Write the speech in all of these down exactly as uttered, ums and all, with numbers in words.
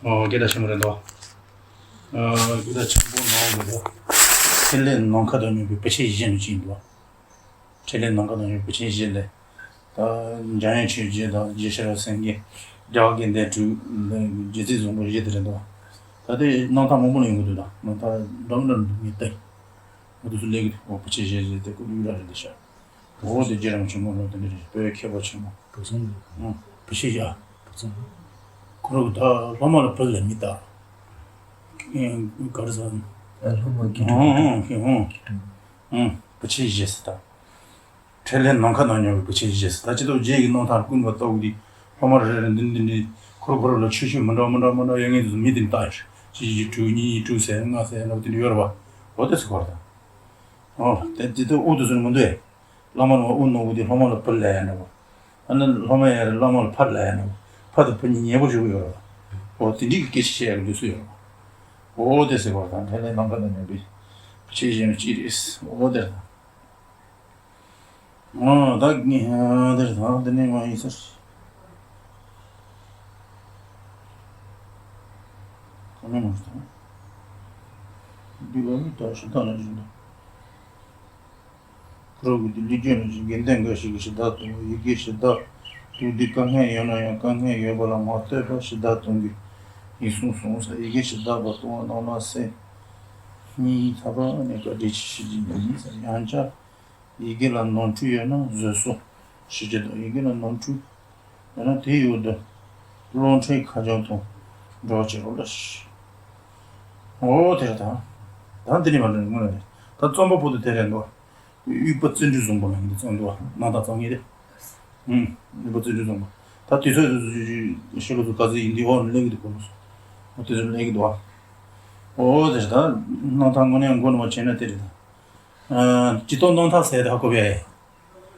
ཨོ་སྐད་གྲགས་ཆེན་པོ་རེད་འདུག་ཨ་སྐད་གྲགས་ཆེན་པོ་ནང་མི་འདུག་འཕྲིན་ལས་ནམ་མཁའ་དང་མཉམ་པའི་བུ་ཆེན་བཞི་ནས་ཅིག་འདུག་འཕྲིན་ལས་ནམ་མཁའ་དང་མཉམ་པའི་བུ་ཆེན་བཞི་ལས། ད་འཇམ་དབྱངས་ཆོས་རྗེ་དང་རྗེ་ཤེས་རབ་སེང་གེ། རྒྱལ་བ་དགེ་ལྡན་དྲུག་ལ་རྗེ་བཙུན་བཟང་པོ་བཞི་དེ་རེད་འདུག་ད་དེ་རྣམ་ཐར་མང་པོ་ལ་ཡོང་གི་འདུག་ད་རྣམ་ཐར་འདྲ་མི་འདྲ་འདུག་ངས་བལྟས། འོ་དེ་ཚོ་སླེབས་ཀྱི་འདུག་འོ་བུ་ཆེན་བཞི་བཞི་དེ་ཀོ་ཡུ་ར་རེད་འདི་ཤག་འོ་དེ་རྗེ་རིན་པོ་ཆེ་མོ་ལོ་དེ་འདྲ་རེད། བོད་མཁས་པ་ཆེན་མོ། བུ་ཆེན་བཞི། ཨང་བུ་ཆེན་བཞི། བུ་ཆེན་བཞི། ཁོ་རང་ད་སློབ་མ་ལ་བུ་ལ་མི་ལྟ། ཨེ་ག་རེ་ཟེར། ཨ་སློབ་མ་དགེ་ཨང་ཕྲུག་ཨང་ཨང་ཨང་བུ་ཆེན་བཞི་ཟེར་ད། འཕྲིན་ལས་ནམ་མཁའ་དང་མཉམ་པའི་བུ་ཆེན་བཞི་ཟེར། ད་ཅི་ཐུབ་རྗེ་ཡི་རྣམ་ཐར་ཀུན་པ་ལྟ་བུ་འདི་སློབ་མ་རེ་རེ་འདི་འདི་འདི་ཁོ་ར་ཁོ་ར་ལ་ཆོས་ཆོས་མི་འདྲ་མི་འདྲ་མི་འདྲ་ཡོད་ངེས་འདུག་མི་འདི་ལྟ་ཡོད། གཅིག་གཅིག་དྲུག་གཉིས་གཉིས་དྲུག་ཟེར་ལྔ་ཟེར་ལབ་དེ་འདྲ་ཡོད་རེད་པ། འོ་དེ་ཚོ་གོ་ར་ད། ཨོ་དེ་དེ་དེ་དབུ་དུ་སུན་མི་འདུག་ཨེ། བླ་མ་ལ་དབུ་ནོར་བུ་དེ་སློབ་མ་ལ་བུ་ལ་ཡ་འདྲ་བ། ཨ་ནི་སློབ་མ་ཡ་རེ་བླ་མ་ལ་ཕ་ལ་ཡ་འདྲ་བ། ཕ་དང་བུ་གཉིས་ཉེ་པོ་ཞིག་ཡོད་རེད་པ། འོ་དེ་འདྲའི་སྐད་ཆ་བཤད་ཡག་ལུགས་སྲོལ་ཡོད་རེད་པ། འོ་དེ་ཟེར་བ་དང་དེ་ལས་ནམ་མཁའ་དང་མཉམ་པའི་བུ་ཆེན་བཞི་ནས་གཅིག་རེད། འོ་དེ་རེད་ད། ཨ་ད་ངས་ཨ་དེར་ད་འདི་ནས་མ་ཡིན་ཟེར། ག་ནས་མ་ཟེར། འདི་ལ་ནི་ད་ཞིབ་ཐག་ལ་ཞིག་འདུག་ཁོ་རང་གི་འདི་ལུས་རྒྱུད་ལ་ཞིག་དགེ་ལྡན་འགའ་ཞིག་གིས་ཞིབ་ཐག་གཏོང་བ། ཡི་གེ་ཞིབ་ཐག་གཏོང་དུས་དཀའ་ངལ་ཡོད་ན་ཡང་དཀའ་ངལ་ཡོད་པ་ལ་མ་ལྟོས་པར་ཞིབ་ཐག་གཏོང་གི། ཡིན་གསུངས་སོང་ཟེར། ཡི་གེ་ཞིབ་ཐག་པ་གཏོང་བ་རྣམས་ལ་སེམས་ཉིད་ཐར་པ་ནི་བཀའ་དྲིན་ཆེ་ཞུ་རྒྱུ་ཡིན་ཟེར། ཡང་བསྐྱར། ཡི་གེ་ལ་ནོར་འཁྲུལ་ཡོད་ན་བཟོད་གསོ་ཞུ་རྒྱུ་དང་། ཡི་གེ་ལ་ནོར་འཁྲུལ་ཡོད་ན་དེའི་འོག་ཏུ་སློབ་ཁྲིད་ཁ་བྱང་དང་སྦྱོར་བ་བྱེད་རོགས་གནང་། འོ་དེ་རེད་ད། ད་འདི་ནས་མར་འགྲོ་དངོས་གནས་རེད། ད་རྩོམ་པ་པོ་དེ་དེ་རེད་འདུག་དབྱུག་པ་བརྩོན་འགྲུས་བཟང་པོ་ལ་ངས་འདི་རྩོམ་འདུག་བ། རྣམ་ཐར་རྩོམ་མཁན་དེ། ཨུམ། དབྱུག་པ་བརྩོན་འགྲུས་བཟང་པོ། ད་དུས་ཚོད་ཤོ་ལོ་ཚོ་ག་ཚོད་ཡིན་འདི་འོག་ནས་གླེང་གི་འདུག་གོ་ལོ་སོ། འོ་དུས་ཚོད་གླེང་གི་འདུག་བ། འོ་དེ་རེད་ད། རྣམ་ཐར་དངོས་གནས་མགོ་ནས་མར་བྱས་ན་དེ་རེད་ད། སྤྱིར་བཏང་རྣམ་ཐར་ཟེར་ད་ཧ་གོ་བས།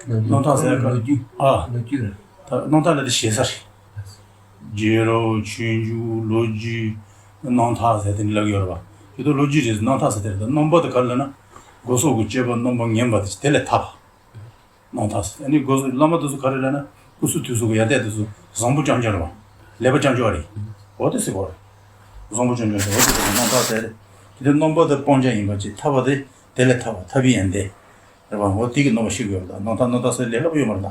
རྣམ་ཐར་ཟེར་ལོ་རྒྱུས། ཨ། ལོ་རྒྱུས་རེད། ད་རྣམ་ཐར་ལ་དེ་ཞེ་ས་རེད། རྒྱལ་རབས། ཆོས་འབྱུང་། ལོ་རྒྱུས། རྣམ་ཐར་ཟེར་དེ་འདྲ་ལབ་ཀྱི་ཡོད་རེད་པ། དེ་ཚོ་ལོ་རྒྱུས་རེད། རྣམ་ཐར་ཟེར་དེ་རེད། ད་རྣམ་པ་དེ་ག་རེ་ལབ་ན། སྒོ་གསུམ་གྱི་སྤྱོད་པ་རྣམ་པར་ངེས་པ་དེ་དེ་ལས་ཐར་བ། རྣམ་ཐར་ཟེར། ཨ་ནི་སྒོ་གསུམ་བླ་མ་དེ་ཚོ་ག་རེ་ལབ་ན། སྐུ་གསུང་ཐུགས་གསུམ་གྱི་ཡར་ལྟས་དེ་ཚོ་བཟང་པོ་རྐྱང་རྐྱང་རེད་པ། ལེགས་པ་རྐྱང་རྐྱང་རེད། འོ་དེ་ཟེར་བ་རེད། བཟང་པོ་རྐྱང་རྐྱང་རེད། འོ་དེ་ཚོ་རྣམ་ཐར་ཟེར་རེད། དེ་དེ་རྣམ་པ་དེ་སྤང་བྱ་ཡིན་པ་ཅིག་ཐར་པ་དེ། དེ་ལས་ཐར་པ། ཐར་པའི་ཡོན་ཏན་རེད་པ། འོ་དེ་གི་རྣམ་པ་ཤེས་དགོས་པ་དང་། རྣམ་ཐར་རྣམ་ཐར་ཟེར་ལས་སླ་པོ་ཡོད་མ་རེད་ད།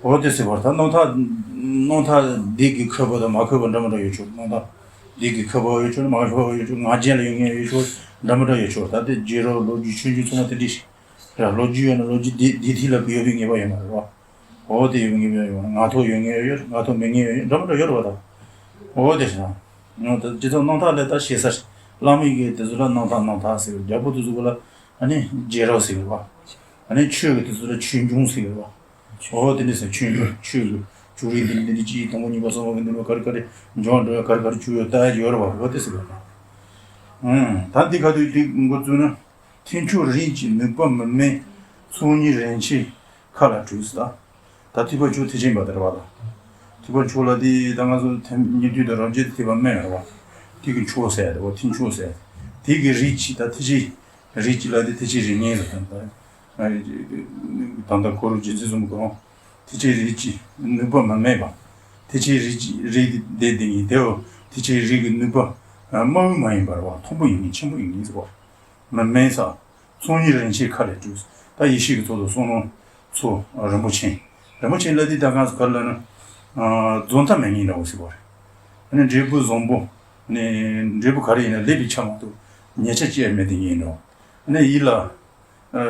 འོ་དེ་ཟེར་བ་ད་རྣམ་ཐར། རྣམ་ཐར་འདི་གི་མཁས་པ་དང་མ་མཁས་པ་འདྲ་མི་འདྲ་ཡོད་ཆོག་རྣམ་ཐར་འདི་གི་མཁས་པ་ཡོད་ཆོག་མ་མཁས་པ་ཡོད་ཆོག་ང་རྒྱལ་ལ་ཡོད་མཁན་ཡོད་ཆོག་འདྲ་མི་འདྲ་ཡོད་ཆོག་ད་དེ་རྒྱལ་རབས། ལོ་རྒྱུས། ཆོས་འབྱུང་ཚང་མ་དེ་འདྲ་ཞིག་རེད། ལོ་རྒྱུས་ཡོད་ན་ལོ་རྒྱུས་འདི་འདི་ཐད་ལ་ཡོད་པའི་ངེས་པ་ཡོད་མ་རེད་པ། འོ་དེ་ཡོད་པའི་ངེས་པ་ཡོད་མ་རེད། ངག་ཐོག་ཡོད་མཁན་ཡོད། ངག་ཐོག་མེད་མཁན་ཡོད། འདྲ་མི་འདྲ་ཡོད་རེད་པ་ད། འོ་དེ་ཟེར་ན། ཡང་ད་སྤྱིར་བཏང་རྣམ་ཐར་ལས་ད་ཞེ་ས་རེད། བླ་མའི་གི་དེ་ཚོ་ལ་རྣམ་ཐར་རྣམ་ཐར་ཟེར། རྒྱལ་པོ་དེ་ཚོ་གི་ལ་ཨ་ནི་རྒྱལ་རབས་ཟེར་བ། ཨ་ནི་ཆོས་ཀྱི་དེ་ཚོ་ལ་ཆོས་འབྱུང་ཟེར་བ། འོ་དེ་འདྲ་ཟེར། ཆོས་འབྱུང་། ཆོས་ཀྱི་འབྱུང་རིམ་འདི་འདི་འདི་གཅིག་དང་པོ་གཉིས་པ་གསུམ་པ་གི་འདི་ལ་ག་རེ་ག་རེ་འབྱུང་བ་འགྲོ་ཡ། ག་རེ་ག་རེ་བྱུང་ཡོད་ལྟ་ཡ་ཡོད་རེད་པ། འོ་དེ་ཟེར་བ། ཨང་། ད་འདི་ག་དུས་དེ་འགོ་བཙུགས་ན། ཐེག་མཆོག་རིགས་ཀྱི་ནུས་པ་མི་དམན། ཚོགས་གཉིས་རིན་ཆེན་མཁའ་ལ་སྤྲུལ་ཟེར་ད། ད་ཐེག་པ་མཆོག་ཐེག་ཆེན་པ་དེ་རེད་པ་ད། ཐེག་པ་མཆོག་ལ་དེ་ད་ང་ཚོ་ཐེག་ཉན་ཐོས་དང་རབ་འབྱམས་དེ་ཐེག་པ་དམན་རེད་པ། དེ་གི་མཆོག་ཟེར་ཡ་དེ་འོ་ཐེག་མཆོག་ཟེར་ཡ་དེ། དེ་གི་རིགས་ཀྱི་ད་ཐེག་ཆེན། རིགས་ཀྱི་ལ་དེ་ཐེག་ཆེན་རིགས་ངན་ཟེར་ད། ད་ལྟ་ཁོ་རང་རྗེ་བཙུན་བཟང་པོ་གང་། ཐེག་ཆེན་རིགས་ཀྱི་ནུས་པ་མི་དམན་པ། ཐེག་ཆེན་རིགས་ཀྱི་རིགས་དེ་དེ་ངན་དེའོ། ཐེག་ཆེན་རིགས་ཀྱི་ནུས་པ་དམའ་བོ་མ་ཡིན་པར་བ། མཐོན་པོ་ཡིན་ངེས། ཆེན་པོ་ཡིན་ངེས་ཟེར་བ། མི་དམན་ས། ཚོགས་གཉིས་རིན་ཆེན་མཁའ་ལས་སྤྲུལ། ད་ཡེ་ཤེས་ཀྱི་ཚོགས་དང་གསུང་རབ་ཚོགས་རིན་པོ་ཆེ། རིན་པོ་ཆེ་ལ་དེ་ད་གང་ཟེར་ག་ལ་ན། རྫོགས་མཐའ་མེད་ངེས་འདྲ་བོ་ཟེར་བ་རེད། ཨ་ནི་འབྲས་བུ་བཟང་པོ། ནི་འབྲས་བུ་ག་རེ་ཡིན་ན་ལེགས་པའི་ཆ་མ་གཏོགས་ཉེས་ཆ་ཅི་ཡང་མེད་དེ་ངེས་འདྲ་བོ། ཨ་ནི་ཡིད་ལ།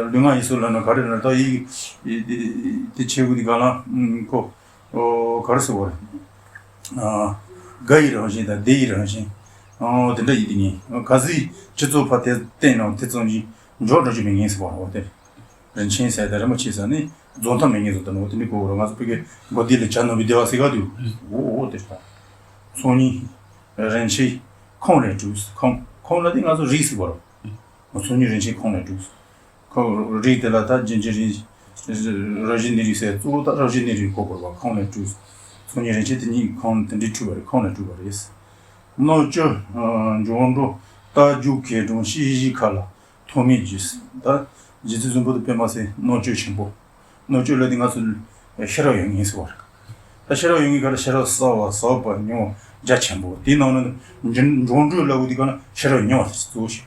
ལུས་ངག་ཡིད་གསུམ་ལ་ན་ག་རེ་ན་ད་ཡིད། དེ་ཆེ་བོ་དེ་ག་ལ་ཁོ། ག་རེ་ཟེར་བ་རེད། དགའ་ཡི་རང་བཞིན་དང་བདེ་ཡི་རང་བཞིན། དེ་འདྲ་ཡིད་དེ་ངེས། ག་ཟིག་སྤྱི་ཚོགས་ཕར་དེ་བསྟན་ནང་དེ་ཙམ་གྱིས་འཇོག་འགྲོ་རྒྱུ་མེད་ངེས་ཟེར་བ། འོ་དེ། རིན་ཆེན་ཟེར་དེ་རིན་པོ་ཆེ་ཟེར་ནི་རྫོགས་མཐའ་མེད་ངེས་ཟེར་དེ་ནི་འོ་དེ་འདྲ་གོ་ར། ང་ཚོ་བོད་སྐད་མགོ་བདེ་ལ་བྱ་ནོར་བུའི་བདེ་བ་ཟེར་ག་དུས། འོ་འོ་དེ་ལྟ། ཚོགས་གཉིས་རིན་ཆེན་ཁམས་ལས་སྤྲུལ། ཁམས། ཁམས་ལ་དེ་ང་ཚོ་རིགས་ཟེར་བ་རེད། ཚོགས་གཉིས་རིན་ཆེན་ཁམས་ལས་སྤྲུལ། ཁོ་རིགས་དེ་ལ་ད་རྒྱུན་གྱི་རིགས། རང་བཞིན་གནས་རིགས་ཟེར། གཙོ་བོ་ད་རང་བཞིན་གནས་རིགས་གོ་དགོས་པ། ཁམས་ལས་སྤྲུལ། ཚོགས་གཉིས་རིན་ཆེན་དེ་གཉིས་ཁམས་དེ་འདྲའི་སྤྲུལ་པ་རེད། ཁམས་ལས་སྤྲུལ་པ་རེད། རྣལ་འབྱོར་འབྱོར་འབྲིང་རྟ་རྒྱུག་མཁས་གྲུང་ཤེས་བཞིའི་མཁའ་ལ་ཐོགས་མེད་རྒྱུ། ད་རྗེ་བཙུན་བཟང་པོ་དང་པདྨ་སེང་རྣལ་འབྱོར་ཆེན་པོ། རྣལ་འབྱོར་ལ་དེ་ང་ཚོ་ཤེས་རབ་ཡོད་ངེས་ཟེར་བ་རེད། ད་ཤེས་རབ་ཡོད་ངེས་ག་ལ་ཤེས་རབ་གསལ་བ་ཟབ་པ་མྱུར་ རྒྱ་ཆེན་པོ། དེའི་ནང་ན་འགྱུར་འགྲོས་ལབ་དུས་ག་ན་ཤེས་རབ་རྙིང་བ་དེ་གཙོ་བོ་ཞིག་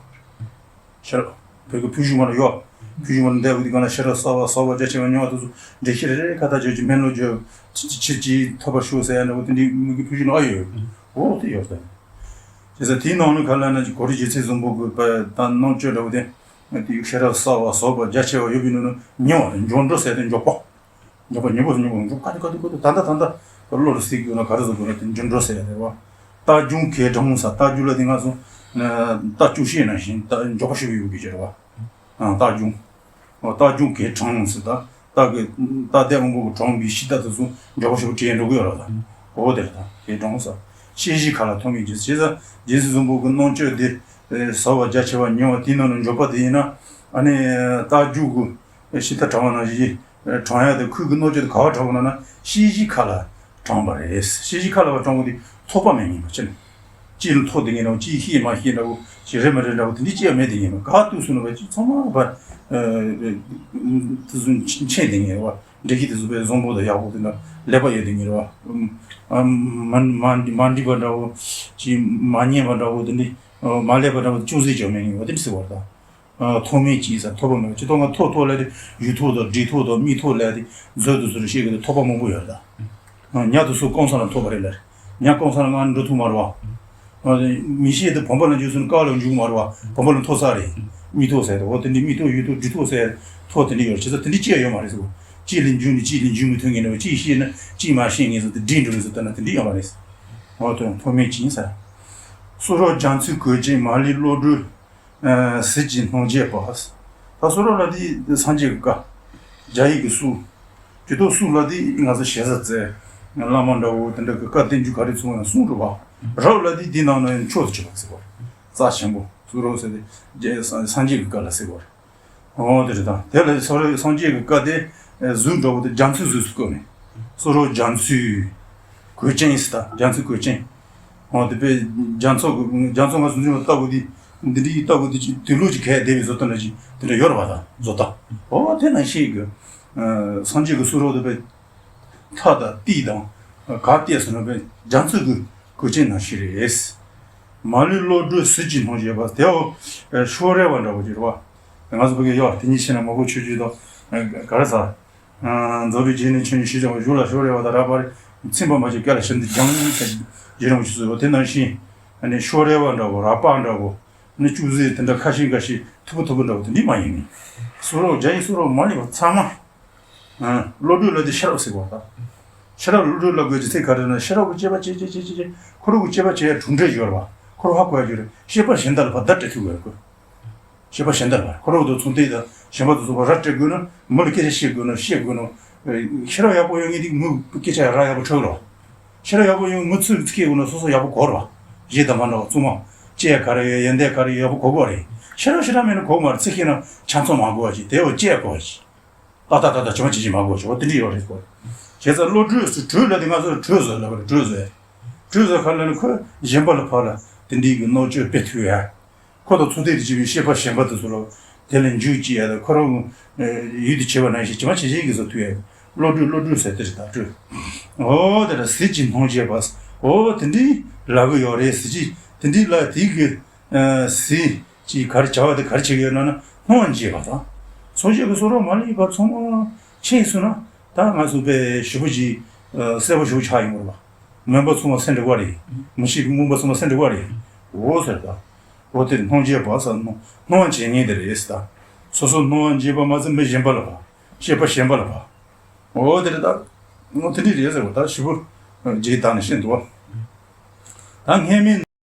ཤེས་རབ་བོད་ཀྱི་ཕུལ་བྱུང་མ་ལ་ཡོད། ཕུལ་བྱུང་མ་ལ་འདས་པའི་དུས་ག་ན་ཤེས་རབ་གསར་བ་གསར་བ་རྒྱ་ཆེ་བ་རྙིང་བ་དེ་ཚོ་འགྲེལ་བཤད་རེ་རེ་ཁ་ཐག་བརྗོད་ཀྱི་སྨོན་ལམ་བརྗོད། ཕྱིར་ཕྱིར་ཅིག་ཐོབ་པར་ཤོག་ཟེར་ཡ་འདྲ་བོ་དེ་འདྲའི་མི་གི་ཕུལ་བྱུང་ལ་ཨ་ཡོད། འོ་དེ་ཡོད་ད། བྱས་ཙང་དེའི་ནང་ནས་ག་ལ་ན་གོ་རིམ་རྗེ་བཙུན་བཟང་པོ་གི་པ་དང་རྣམ་དཔྱོད་འདྲ་བོ་དེ། དེ་ཤེས་རབ་གསར་བ་གསར་བ་རྒྱ་ཆེ་བ་ཡོད་པའི་ནང་ན་རྙིང་བ་རེད། འགྱུར་འགྲོས་ཟེར་ཏེ་མགྱོགས་པ། མགྱོགས་པ་མྱུར་པོ་མྱུར་པོ་མགྱོགས་ག་དུས་ག་དུས་ག་དུས་ད་ལྟ་ད་ལྟ་བློ་ལ་སྲིད་དགོས་ན་ག་རེ་བཟོ་དགོས་ན་དེ་འགྱུར་འགྲོས་ཟེར་ཡ་དེ་རེད་བ། རྟགས་འབྱུང་གས་གྲངས་ཟེར། རྟགས་འབྱུང་ལ་དེ་སྔ་སོང་། རྟགས་འབྱུང་ཤེས་ནང་བཞིན་རྟགས་མགྱོགས་པོ་ཤེས་པའི་ཡོད་ཀྱི་ཅེས་རེད་བ། རྟགས་འབྱུང་། རྟགས་འབྱུང་གས་གྲངས་ཟེར། ད་རྟགས་ཀྱི་རྟགས་དེ་མང་པོ་གི་གྲངས་པའི་ཤེས་རྟགས་དེ་ཚོ་མགྱོགས་པོ་ཤེས་པ་དྲན་འགྲོ་གི་ཡོད་རེད་ད། འོ་དེ་རེད་ད། གས་གྲངས་ཟེར། ཤེས་བཞིན་མཁའ་ལ་ཐོགས་མེད་ཀྱིས། བྱས་ཙང་རྗེ་བཙུན་བཟང་པོ་གི་རྣམ་དཔྱོད་དེ་གསར་བ་རྒྱ་ཆེ་བ་རྙིང་བ་དེའི་ནང་ནས་འཇོག་པ་དེ་ཡིན་ན། ཨ་ནི་རྟགས་འབྱུང་གི་ཤེས་རྟགས་དྲངས་པ་ནང་བཞིན་དྲངས་ཡ་དེ་ཁོའི་གི་རྣམ་དཔྱོད་དེ་ག་བ་དྲངས་པ་ན་ན་ཤེས་བཞིན་མཁའ་ལ་དྲངས་པ་རེད། ཤེས་བཞིན་མཁའ་ལ་བ་དྲངས་པ་དེ་ཐོགས་པ་མེད་ངེས་པ་ཅན། གཅིག་ལ་ཐོགས་དེ་ངེས་འདྲ་བོ། གཅིག་ཤེས་མ་ཤེས་འདྲ་བོ། གཅིག་རེད་མ་རེད་འདྲ་བོ། དེ་འདྲའི་གཅིག་ཡང་མེད་དེ་ངེས་པ། ག་དུས་སུ་ན་བ་གཅིག་ཚང་མ་བ་དེ་ཚོ་མཁྱེན་དེ་ངེས་པ། འགྲེལ་བཤད་དེ་ཚོ་བས་བཟང་པོ་དང་ཡག་པོ་དེ་འདྲ་ལེགས་པ་ཡོད་དེ་ངེས་པ། མ་མ་མ་འགྲིག་པ་འདྲ་བོ། གཅིག་མ་ཉན་པ་འདྲ་བོ། དེ་འདྲའི་མ་ལེགས་པ་འདྲ་བོ་ཅུང་ཟད་ཀྱང་མེད་ངེས་པ་དེ་འདྲ་ཟེར་བ་དང་། ཐོགས་མེད་ཀྱིས་ཟེར། ཐོགས་པ་མེད་པ། ཅི་ཐོག་ང་ཐོགས་ཐོགས་ལབ་དེ་ཡིད་ཐོགས་དང་དྲི་ཐོགས་དང་མིག་ཐོགས་ལབ་དེ་མཛོད་དུ་ཟུར་ཤེས་གི་དེ་ཐོགས་པ་མང་པོ་ཡོད་རེད་ད། ཉ་དུ་སུ་སྐམ་ས་ལ་ཐོགས་པ་རེད་ལ། ཉ་སྐམ་ས་ལ་ང་འགྲོ་ཐུབ་མ་རེད་བ། མིག་ཤེས་དེ་བུམ་པ་ལ་འཇུག་སོང་ན་ཀ་ལ་འཇུག་མ་རེད་བ། བུམ་པ་ལ་ཐོགས་ས་རེད། མིག་ཐོགས་ཟེར་དེ་འོ་དེ་འདྲའི་མིག་ཐོགས་ཡིད་ཐོགས་དྲི་ཐོགས་ཟེར་ཐོགས་དེ་འདྲ་ཡོད་རེད། བྱས་ཙང་དེ་འདྲའི་ཅི་ཡང་ཡོད་མ་རེད་ཟེར་བ། གཅིག་ལ་འཇུག་ནས་གཅིག་ལ་འཇུག་མི་ཐུབ་ངེས་འདྲ་བོ། གཅིག་ཤེས་ན་གཅིག་མ་ཤེས་ངེས་ཟེར་དེ་འདྲ་འགྲོ་ངེས་ཟེར་ལྟ་ན་དེ་འདྲ་ཡོད་མ་རེད། འོ་དེ་ཐོགས་མེད་ཀྱིས་ཟེར། སུ་རོ་རྒྱ་མཚོའི་གོས་ཅན་མ་ལུས་བློ་གྲོས་ཟིལ་གྱིས་སྣང་བྱེད་པ། ད་སུ་རོ་ལ་དེ་སངས་རྒྱས་ཀྱི་བཀའ། རྒྱ་ཡིག་གི་སུ། ཇུས་གཏོགས་སུ་ལ་དེ་ང་ཚོ་ཞེ་ས་བཙལ། བླ་མ་འདྲ་བོ་དེ་འདྲ་གི་བཀའ་བསྟན་རྒྱུ་ག་རེ་ཚང་མ་གསུང་རུ་བ། རབ་ལ་དེ་དེ་ནང་ན་མཆོག་ཏུ་གྱུར་པ་ཟེར་བ། རྩ་ཆེན་པོ་སུ་རོ་ཟེར་དེ་རྒྱ་སངས་རྒྱས་ཀྱི་བཀའ་ལ་ཟེར་བ། འོ་དེ་རེད་ད། དེ་ལ་སོ་རེ་སངས་རྒྱས་ཀྱི་བཀའ་དེ་གཟུགས་འདྲ་བོ་དེ་རྒྱ་མཚོའི་གཟུགས་སུ་བཀོད་ནས། སུ་རོ་རྒྱ་མཚོའི་གོས་ཅན་ཟེར་ད། རྒྱ་མཚོའི་གོས་ཅན། འོ་དེ་པས་རྒྱ་མཚོ་གི་རྒྱ་མཚོ་ང་ཚོ་འདི་ལྟ་བུ་དེ་འདི་འདྲའི་ལྟ་བུ་དེ་ཅིག་དུས་ལུགས་ཀྱི་ཁ་བསྡད་པའི་བཟོ་ལྟ་འདྲ་ཅིག་དེ་འདྲ་ཡོད་རེད་བ་ད་བཟོ་ལྟ། འོ་དེ་ནང་བཞིན་གྱི་སངས་རྒྱས་ཀྱི་སུ་རོ་དེ་པས་མཐའ་དང་ཏིས་དང་ག་བལྟས་སོང་ན་པས་རྒྱ་མཚོ་གི་གོས་ཅན་ནང་བཞིན་རེད། མ་ལུས་བློ་གྲོས་ཟིལ་གྱིས་སྣང་བྱེད་པ་དེའོ། ཤོ་རེ་བ་འདྲ་བོ་ཅིག་རེད་བ། ང་ཚོ་བོད་ཀྱི་ཡོད་དེ་ཉིད་ཕྱིན་ན་མ་གོ་ཆོས་བརྒྱུད་དང་ག་རེ་ཟ། རྫོགས་པའི་རྗེས་ནས་ཆོས་ཉིད་ཤེས་བྱ་བ་གཞུག་ལ་ཤོ་རེ་བ་དང་རགས་པ་རེ་ཚིམ་པ་མ་བྱེད་སྐད་ལ་ཞིམ་དུ་སྦྱང་ཟེར་རྗེ་རིན་པོ་ཆེ་གསུངས་ཡོད། དེ་ནང་བཞིན་ཨ་ནི་ཤོ་རེ་བ་འདྲ་བོ་རགས་པ་འདྲ་བོ་ནི་ཅུང་ཟད་དེ་འདྲ་ཁ་ཤས་འགའ་ཤས་ཐུབ་པ་ཐུབ་པ་འདྲ་བོ་དེ་འདྲ་མ་ཡིན་ནི། སུ་རོ་རྒྱ་ཡིག་སུ་རོ་མ་ལུས་པ་ཚང་མ། བློ་གྲོས་ལ་དེ་ཤེས་རབ་ཟེར་བ་དང་། ཤེས་རབ་བློ་གྲོས་ལ་དགོས་ཀྱི་ཚིག་ག་རེ་ན་ཤེས་རབ་ཀྱི་དཔྱད་པ་བྱེད་བྱེད་བྱེད་བྱེད་ཁོ་རང་གི་དཔྱད་པ་བྱེད་ཡ་གྲུབ་འབྲས་ཡོད་རེད་བ། ཁོ་རང་ཧ་གོ་ཡ་ཡོད་རེད། ཤེས་པ་གཞན་དག་ལ་བར་བརྡ་སྤྲད་ཐུབ་དགོས་རེད་ཁོ། ཤེས་པ་གཞན་དག་ལ་ཁོ་རང་དང་མཚུངས་ལྡན་དང་གཞན་པ་དང་མཚུངས་པ་ར་སྤྲད་དགོས་ན་མི་ལ་སྐད་ཆ་བཤད་དགོས་ན་བཤད་དགོས་ན། ཤེས་རབ་ཡག་པོ་ཡོད་ངེས་དེ་མི་སྐད་ཆ་ཡ་ར་ཡག་པོ་འཕྲོད་རོགས། ཤེས་རབ་ཡག་པོ་ཡོད་མི་ཚུར་སྐད་དགོས་ན་སོ་སོ་ཡག་པོ་གོ་རོགས། གཞས་དང་མ་འདྲ་བ་བཙུན་མ་ལྕེ་ཡ་ག་རེ་ཡོད་ཡོན་ཏན་ག་རེ་ཡོད་ཡག་པོ་གོ་དགོས་རེད། ཤེས་རབ་ཤེས་རབ་མེད་ན་གོ་མ་རེད། ཚིག་ཤེས་ན་ཆ་ཚང་མ་གོ་བ་ཞིག་དེ་བ་ལྕེ་ཡ་གོ་བ་ཞིག་ཏག་ཏག་ཏག་ཏག་ཇི་མ་ཇི་བཞིན་མ་གོ་ཆོག་དེ་འདྲ་ཡོད་རེད་གོ། བྱས་ཙང་བློ་གྲོས་སུ་གྲོས་ལ་དེ་ང་ཚོ་གྲོས་བཟོ་ལབ་པ་རེད། གྲོས་བཟོ་ཡ། གྲོས་བཟོ་ག་ལ་ནི་ཁོ་གཞན་པ་ལ་ཕར་ལ་དེ་འདྲའི་གི་རྣམ་དཔྱོད་སྤེལ་ཐུབ་ཡ། ཁོ་དང་ཚོ་སྡེ་དེ་བྱེད་པའི་ཤེས་པ་གཞན་པ་དེ་ཚོ་ལ་དེ་ལ་འཇུག་ཅིག་ཡ་ད་ཁོ་རང་ཡུལ་དུ་བྱེད་པ་ནང་བཞིན་ཇི་མ་ཇི་བཞིན་གི་བཟོ་ཐུབ་ཡ། བློ་གྲོས་བློ་གྲོས་ཟེར་དེ་རེད་ད་གྲོས། འོ་དེ་ལ་ཟིལ་གྱིས་སྣང་བྱེད་པ། འོ་དེ་འདྲའི་ལབ་གི་ཡོད་རེད་ཟེར་གྱི་དེ་འདྲའི་ལ་དེ་གི་ཟིལ། ཅིག་ག་རེ་བྱ་བ་དེ་ག་རེ་བྱེད་ཀྱི་ཡོད་ན་ན་སྣང་བ་འབྱེད་པ་དང་། སངས་རྒྱས་ཀྱི་གསུང་རབ་མ་ལུས་པ་ཚང་མ་མཁྱེན་སོང་ན་ད་ང་ཚོ་དཔེ་ཞེ་པོ་ཅིག་གསལ་པོ་ཞེ་པོ་ཆགས་ཡོང་གི་རེད་པ། མུན་པ་ཚང་མ་སེལ་འགྲོ་གི་རེད། མུན་ཤེལ་གྱི་མུན་པ་ཚང་མ་སེལ་འགྲོ་གི་རེད། འོ་ཟེར་ད། འོ་དེ་སྣང་བྱེད་པ་ཟེར་སྣང་སྣང་བ་འབྱེད་མཁན་དེ་རེད་ཟེར་ད། སོ་སོ་སྣང་བ་འབྱེད་པ་མ་ཟད་མི་གཞན་པ་ལ་ཕར། སྐྱེས་པ་གཞན་པ་ལ་ཕར། འོ་དེ་རེད་ད། འོ་དེ་འདྲ་རེད་ཟེར་བ་ད་ཞེ་པོ་ཇི་ལྟར་ནས་ཤེས་འདུག་བ། ད་སྔས་མའི།